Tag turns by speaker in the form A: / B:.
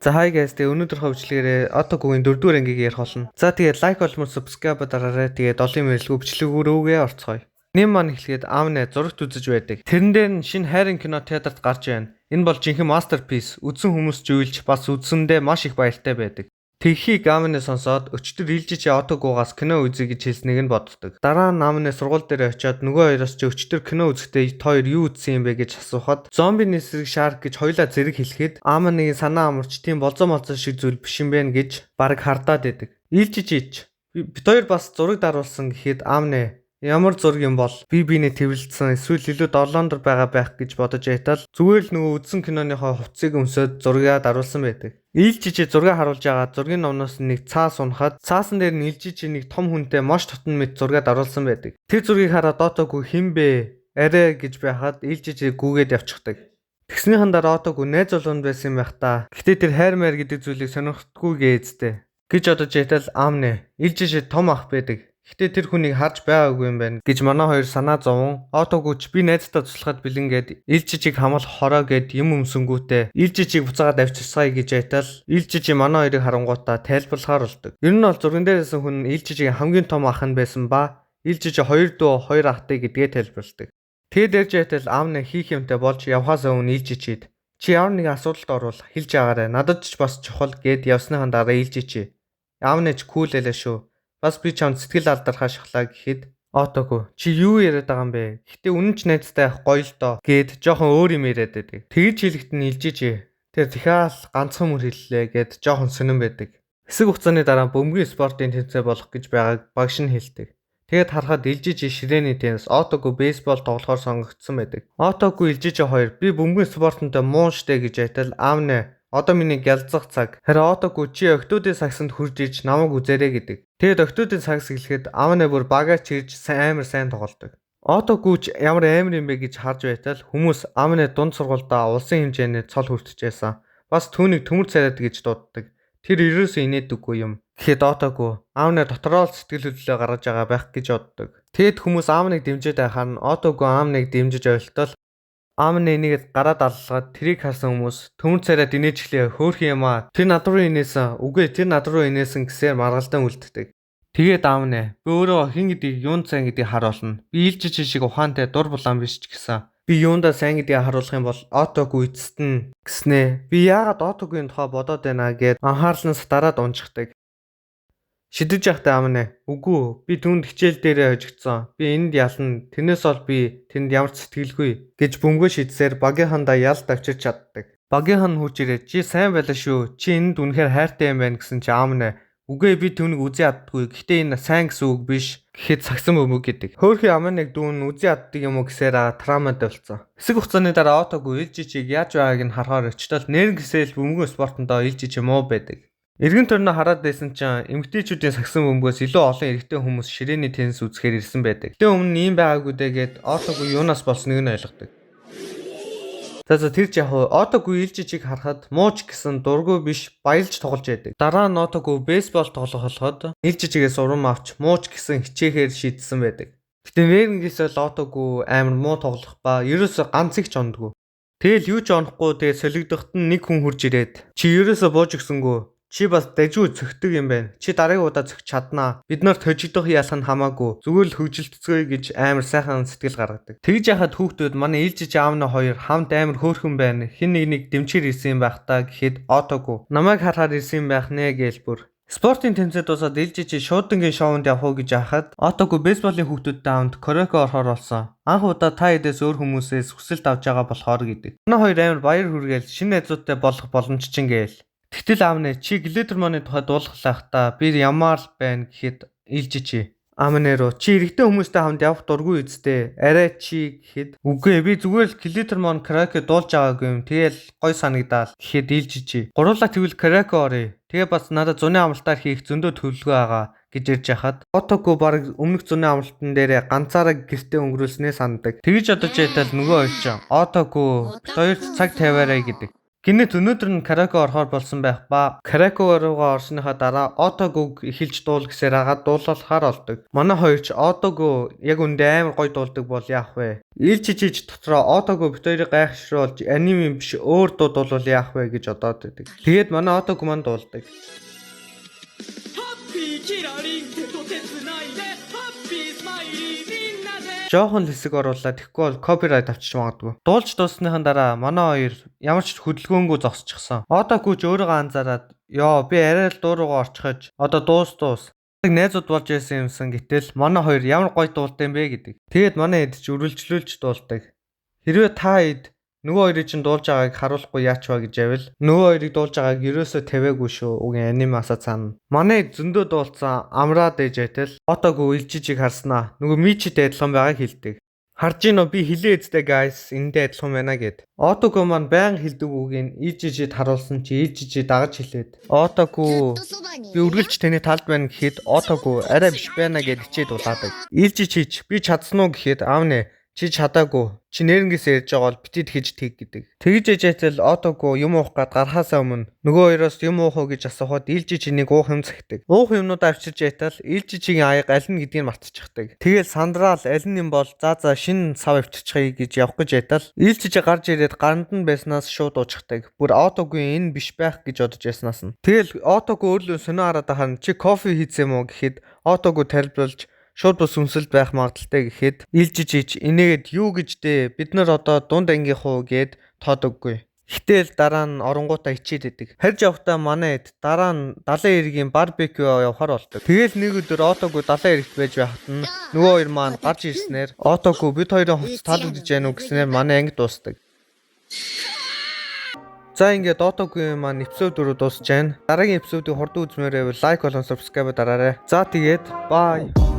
A: За, hi guys, тэгээ өнөөдрийнхөө бичлэгээрээ Отогугийн 4-р ангийг ярих болно. За, тэгээд like болон subscribe дараарай. Тэгээд олон юм ярилгүй, бичлэг рүүгээ орцгоё. Нэм маань эхлэхэд Аамне зурагт үзэж байдаг. Тэрэн дээр нь шинэ хайрын кино театрт гарч байна. Энэ бол жинхэнэ masterpiece. Үзсэн хүмүүс жийлж, бас үзсэндээ маш их баяртай байдаг. Тэгэхийг Аамне сонсоод өчтөр Илжиж Отогугаас кино үзье гэж хэлснийг нь боддог. Дараа нь Аамне сургууль дээр очиод нөгөө хоёроос чи өчтөр кино үзэхдээ та хоёр юу үзсэн юм бэ гэж асуухад зомбины эсрэг shark гэж хоёулаа зэрэг хэлэхэд Аамнегийн санаа амарч тийм болзоо молзоо шиг зүйл биш юм бэ гэж бараг хардаад байдаг. Илжиж ич бит хоёр бас зураг даруулсан гэхэд Аамне ямар зураг юм бол, би биенээ тэрвэрлсэн эсвэл илүү долоон дор байгаа байх гэж бодож байтал зүгээр л нөгөө үзсэн киноныхоо хувцсыг өмсөөд зургаа даруулсан байдаг. Илжиж зураг харуулж байгаа зургийн номноос нэг цаас унахад цаасан дээр нь Илжиж нэг том хүнтэй маш тотон мэт зураг даруулсан байдаг. Тэр зургийг хараад Отогу хэн бэ? Арай гэж байхад Илжиж гүгээд явчихдаг. Тэгснийхэн дараа Отогу найз залуунд байсан юм байх та. Гэхдээ тэр хайр майр гэдэг зүйлийг сонирхдаггүй гээзтэй гэж бодож байтал Аамне Илжиж том ах байдаг. Гэхдээ тэр хүнийг харж байгаагүй юм байна гэж манай хоёр санаа зовон Отогүч би найздаа туслахад бэлэн гээд Илжижийг хамал хороо гээд юм өмсөнгүүтээ Илжижийг буцаагаад авчирсгая гэж байтал Илжижи манай хоёрыг харангуутаа тайлбарлахаар болдог. Ер нь бол зурган дээрсэн хүн Илжижигийн хамгийн том ах нь байсан ба Илжижи хоёр дүү, хоёр ахтай гэдгээ тайлбарладаг. Тэгээд ярьж байтал Аамне хийх юмтай болж явхаас өмнө Илжижид чи ямар нэгэн асуудалд орвол хэлж агаарай, надад ч бас чухал гэд явсныхан дараа Илжижи Аамне ч cool байлаа шүү. Бас би чамд сэтгэл алдархаа шахлаа гэхэд Отоко чи юу яриад байгаа юм бэ? Гэтэ үнэн ч найзтай явах гоё л доо гэд жоохон өөр юм яриад байдаг. Тэгж хэлэхэд нь Илжиж тэр дахиад ганцхан мөр хэллээ гэд жоохон сонирн байдаг. Хэсэг хугацааны дараа бөмбөгийн спортын тэмцээн болох гэж байгааг багш нь хэлдэг. Тэгээд харахад Илжиж ширээний теннис, Отоку бейсбол тоглохоор сонгогдсон байдаг. Отоку, Илжиж хоёр би бөмбөгийн спортонтой муу штэ гэж байтал Аамне одоо миний гялзах цаг. Харин Отоку чи октоудын сагсанд хурж иж намайг үзээрэй гэдэг. Тэгээд октоудын сагс эхлэхэд Аамне бүр багаач ирж амар сайн тоглодог. Отоку ч ямар амар юм бэ гэж харж байтал хүмүүс Аамне дунд сургуульдаа улсын хэмжээний цол хүртчихсэн. Бас түүнийг төмөр царайд гэж дууддаг. Тэр ерөөсөө инээдэггүй юм. Гэхэд Отоку Аамне дотроо л сэтгэл хөдлөлөө гаргаж байгаа байх гэж боддог. Тэгэд хүмүүс Аамныг дэмжиж байхаар нь Отоку Аамныг дэмжиж ойлтол Аамны энийг гараад аллахад тэрийг харсан хүмүүс төмөр царайд инээжглээ, хөөрхөн юм аа. Тэр над руу инээсэн. Үгүй, тэр над руу инээсэн гэсээр маргалдан үлддэг. Тэгээд Аамне би өөрөө хэн гэдгийг, юунд сайн гэдгийг харуулна. Би Илжиж шиг ухаантай дур булаан биш ч гэсэн би юундаа сайн гэдгийг харуулах юм бол Отоку эцэст нь гэснээ. Би яагаад Отогугийн тухай бодоод байна гэд анхаарал нь сатараад унжихдаг. Шидэж явахдаа Аамне үгүй, би түүнд хичээл дээрээ хожигдсон. Би энд ялна. Тэрнээс бол би тэнд ямар ч сэтгэлгүй гэж бөмбөгөө шидсээр багийнхандаа ялт авчирч чаддаг. Багийнхан нь хурж ирээд чи сайн байлаа шүү. Чи энэнд үнэхээр хайртай юм байна гэсэн чи Аамне үгүй, би түүнийг үзэн яддаггүй. Гэхдээ энэ сайн гэсэн үг биш гэхэд сагсан бөмбөг гэдэг. Хөөрхий Аамныг дүүн үзэн яддаг юм уу гэсээр травмад болсон. Хэсэг хугацааны дараа Отогу Илжижийг яаж байгааг нь харахаар очтол нэрнгэсэл бөмбөгөн спортондоо Илжиж муу байдаг. Эргэн тойрноо хараад байсан чинь эмэгтэйчүүдийн сагсан бөмбөгөөс илүү олон эрэгтэй хүмүүс ширээний теннис үзэхээр ирсэн байдаг. Гэтэ өмнө нь ийм байгаагүй дээ гэд Отогу юунаас болсныг нь ойлгодог. За, тэр ч яг уу Отогу Илжижийг харахад мууч гэсэн дургүй биш, баялж тоглож байдаг. Дараа нь Отогу бейсбол тоглох болоход Илжижигээс урам авч мууч гэсэн хичээхээр шийдсэн байдаг. Гэтэ нэрнгээс л Отогу амар муу тоглох ба ерөөсө ганцыг ч ондгүй. Тэгэл юу ч онохгүй, тэгээ солигдоход нь нэг хүн хурж ирээд чи ерөөсө бууж өгсөнгөө. Чи бас дажгүй цогтөг юм байна. Чи дараагийн удаа цогч чаднаа. Бид нарт хожигдох ялах нь хамаагүй. Зүгээр л хөгжилтцгээе гэж амар сайхан сэтгэл гаргадаг. Тэгж яхад хүүхдүүд манай Илжиж Аамна хоёр хамт амар хөөрхөн байна. Хин нэг нэг дэмчээр ирсэн юм байх та гэхэд Отогу намайг харахаар ирсэн юм байх нэ гээл бүр. Спортын тэмцээн дуусаад Илжиж шуудангийн шоунд явах уу гэж яхад Отогу бейсболын хүүхдүүдтэй хамт караоке орохоор болсон. Анх удаа та хэдээс өөр хүмүүсээс хүсэлт авч байгаа болохоор гэдэг. Манай хоёр амар баяр хүргээл шинэ найзуудтай болох боломж чинь гээл. Тэгтэл Аамне чи Глиттермоны тухай дуулгалаах та би ямар л байна гэхэд Илжиж Аамне руу чи эрэгтэй хүмүүстэй хамт явах дургүй үсттэй, арай чи гэхэд үгүй, би зүгээр л Глиттермон караоке дуулж байгаагүй юм, тэгэл гой санагдаал гэхэд Илжиж гуруулаа тэгвэл караоке оръё, тэгээ бас надад зуны амралтаар хийх зөндөө төлөвлөгөө байгаа гэж ярьж хахад Отоку баг өмнөх зуны амралтан дээрээ ганцаараа гэртээ өнгөрүүлснээ санадаг. Тэгж бодож байтал нөгөө хоёр чинь Отоку бит хоёрт цаг тавиарай гэдэг. Гинэт өнөөдөр нь караоке орохоор болсон байх ба караоке руугаа орсныхаа дараа Отогуг эхэлж дуул гэсээр агаад дуулахаар олдог. Манай хоёр ч Отогу яг үндэ амар гоё дуулдаг бол яах вэ? Илжижиж дотроо Отогу бит хоёрыг гайхшруулж аниме биш өөр дуу дуулвал яах вэ гэж бодоод байдаг. Тэгээд манай Отогу маань дуулдаг.
B: ハッピーキラリン手と手つないでハッピースマイリーみんなで
A: Жоохон л хэсэг оруулаад тэгэхгүй бол copyright авчиж магадгүй. Дуулж дуусныхан дараа манай хоёр ямар ч хөдөлгөөнгүй зогсчихсон. Отаку ч өөрийгөө анзаараад ёо би арай л дуу руугаа орчихож одоо дуус дуус. Найзууд болж байсан юмсан гэтэл манай хоёр ямар гоё дуулдаг юм бэ гэдэг. Тэгээд манай хэд ч үргэлжлүүлж дуулдаг. Хэрвээ та хэд нөгөө хоёрыг чинь дуулж байгааг харуулахгүй яач вэ гэж байвал нөгөө хоёрыг дуулж байгааг ерөөсөө тавиагүй шүү. Угийн анимасаа цаана. Манай зөндөө дуулцсан амраад ээж байтал Отогу Илжижийг харснаа. Нөгөө Мичитэй адилхан байгааг хэлдэг. Харж гин үү би хилээ эзтэй guys энэтэй адилхан байна гэд. Отогу маань байнга хэлдэг үгийг Илжижид харуулсан чи Илжижи дагаж хэлээд. Отогу би үргэлж таны талд байна гэхэд Отогу арай биш байна гэд хичээд дулаадаг. Илжиж би чадсан уу гэхэд аавнэ чи чадаагүй. Чи нэрнгээс ярьж байгаа бол битид хийж тэг гэдэг. Тэгж ээж байтал Отогу юм уух гад гарахаасаа өмнө нөгөө хоёроос юм уух уу гэж асуухад Илжижинийг уух юм захидаг. Уух юмнуудаа авчирч байтал Илжижигийн аяга аль нь гэдгийг мартчихдаг. Тэгэл сандраал аль нь юм бол за за шинэ сав авчирчихъя гэж явах гэж байтал Илжижи гарч ирээд гаранд нь байснаас шууд уучдаг. Бүр Отогугийн энэ биш байх гэж бодож байснаас нь. Тэгэл Отогу өөрлөө сонио хараад ахаар чи кофе хийцэн юм уу гэхэд Отогу тайлбарлаж шууд бус үнсэлд байх магадлалтай гэхэд Илжижич энийгэд юу гэж дээ бид нар одоо дунд ангийнх уу гэд тоодоггүй. Гэтэл дараа нь оронгуудаа ичээд идэг. Харж явахдаа манай эд дараа нь далайн эргийн барбекю явахаар болдог. Тэгэл нэг өдөр Отогу далайн эрэгт байж байхад нь нөгөө хоёр маань гарч ирснээр Отогу бид хоёрын хувцас таалагдж яана уу гэснээр манай анги дуусдаг. За ингээд Отогугийн маань episode 4 дуусч байна. Дараагийн episode ыг хурдан үзмээр байвал like болон subscribe дараарай. За тэгээд bye.